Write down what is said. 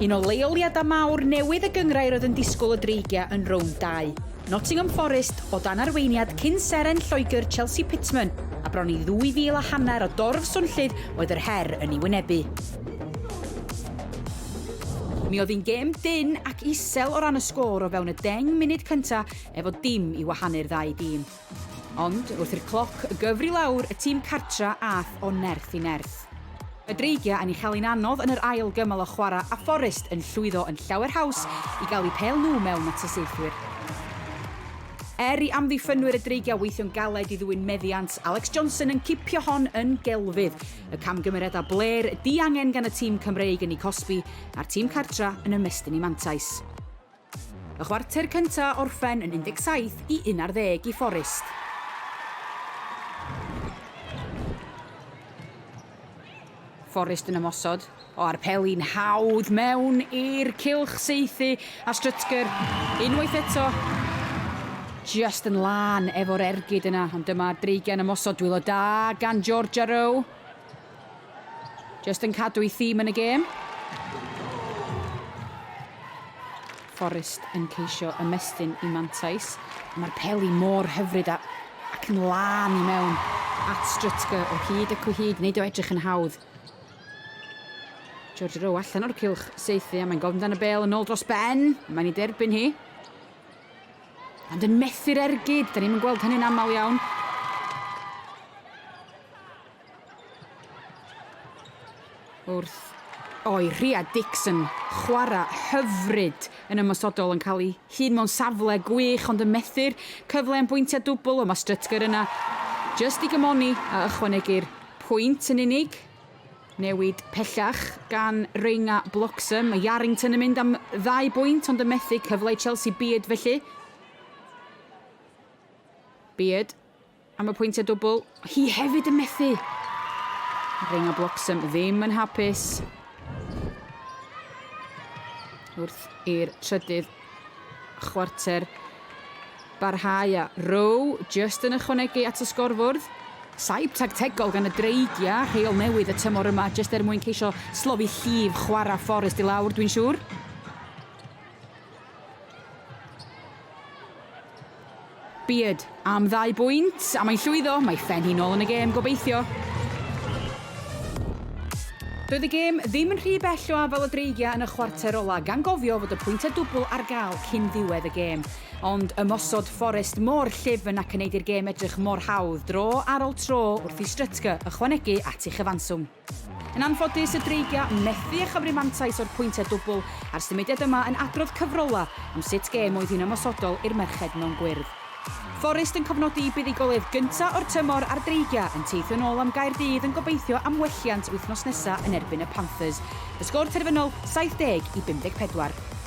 Un o leoliadau mawr newydd y gynghrair oedd yn disgwyl y Dreigiau yn rownd 2. Nottingham Forest, o dan arweiniad cyn-seren Lloegr Chelsea Pitman, a bron i ddwy fil a hanner o dorf swnllyd oedd yr her yn ei wynebu. Mi oedd hi'n gêm dynn ac isel o ran y sgôr o fewn y 10 munud cynta' efo dim i wahanu'r ddau dîm. Ond, wrth i'r cloc gyfri lawr, y tîm cartra ath o nerth i nerth. Y Dreigiau yn ei chael hi'n anodd yn yr ail gymal o chwarae a Fforest yn llwyddo yn llawer haws i gael eu pêl nhw mewn at y saethwyr. Er i amddiffynwyr y Dreigiau weithio'n galed i ddwyn meddiant, Alex Johnson yn cipio hon yn gelfydd. Y camgymeriadau blêr, diangen gan y tîm Cymreig yn eu cosbi, a'r tîm cartra yn ymestyn eu mantais. Y chwarter cynta' orffen yn 17 i 11 i Fforest. Fforest yn ymosod. O, a'r peli'n hawdd mewn i'r cylch saethu a Strutger unwaith eto just yn lân efo'r ergyd yna, ond dyma'r Dreigiau'n ymosod, dwylo da gan Georgia Rowe. Just yn cadw ei thîm yn y gêm. Forest yn ceisio ymestyn i mantais. Mae'r peli mor hyfryd a, ac yn lân i mewn at Strutger o hyd ac o hyd, wneud o edrych yn hawdd. George Rowe allan o'r cylch saethu a mae'n gofyn dan y bel yn ôl dros ben. Mae'n ei derbyn hi. Ond yn methu'r ergyd, da ni'n gweld hynny'n aml iawn. Wrth oi Rhia Dixon chwarae hyfryd yn ymosodol yn cael ei hun mewn safle gwych ond yn methu'r cyfle am bwyntiau dwbl, ond mae Strutger yna jyst i gymoni a ychwanegu'r pwynt yn unig. Newid pellach gan Reinga Bloxham. Mae Yarrington yn mynd am ddau bwynt ond yn methu cyfle i Chelsea Beard felly. Beard am y pwyntiau dwbl. Hi hefyd yn methu. Reinga Bloxham ddim yn hapus. Wrth i'r trydydd chwarter barhau a Rowe just yn ychwanegu at y sgorfwrdd. Saib tactegol gan y Dreigiau, rheol newydd y tymor yma, jyst er mwyn ceisio slofi llif chwarae Fforest i lawr, dwi'n siŵr. Beard am ddau bwynt, a mae'n llwyddo, mae phen hi nôl yn y gêm, gobeithio. Doedd y gêm ddim yn rhy bell o afael y Dreigiau yn y chwarter ola, gan gofio fod y pwyntiau dwbl ar gael cyn ddiwedd y gêm. Ond ymosod Fforest mor llyfn ac yn neud i'r gêm edrych mor hawdd dro ar ol tro wrth i Strutger ychwanegu at ei chyfanswm. Yn anffodus, y Dreigiau methu â chymryd mantais o'r pwyntiau dwbl, a'r symudiad yma yn adrodd cyfrolau am sut gêm oedd hi'n ymosodol i'r merched mewn gwyrdd. Fforest yn cofnodi buddugoliaeth gynta' o'r tymor a'r Dreigiau yn teithio nôl am Gaerdydd yn gobeithio am welliant wythnos nesa' yn erbyn y Panthers. Y sgôr terfynol, 70 i 54.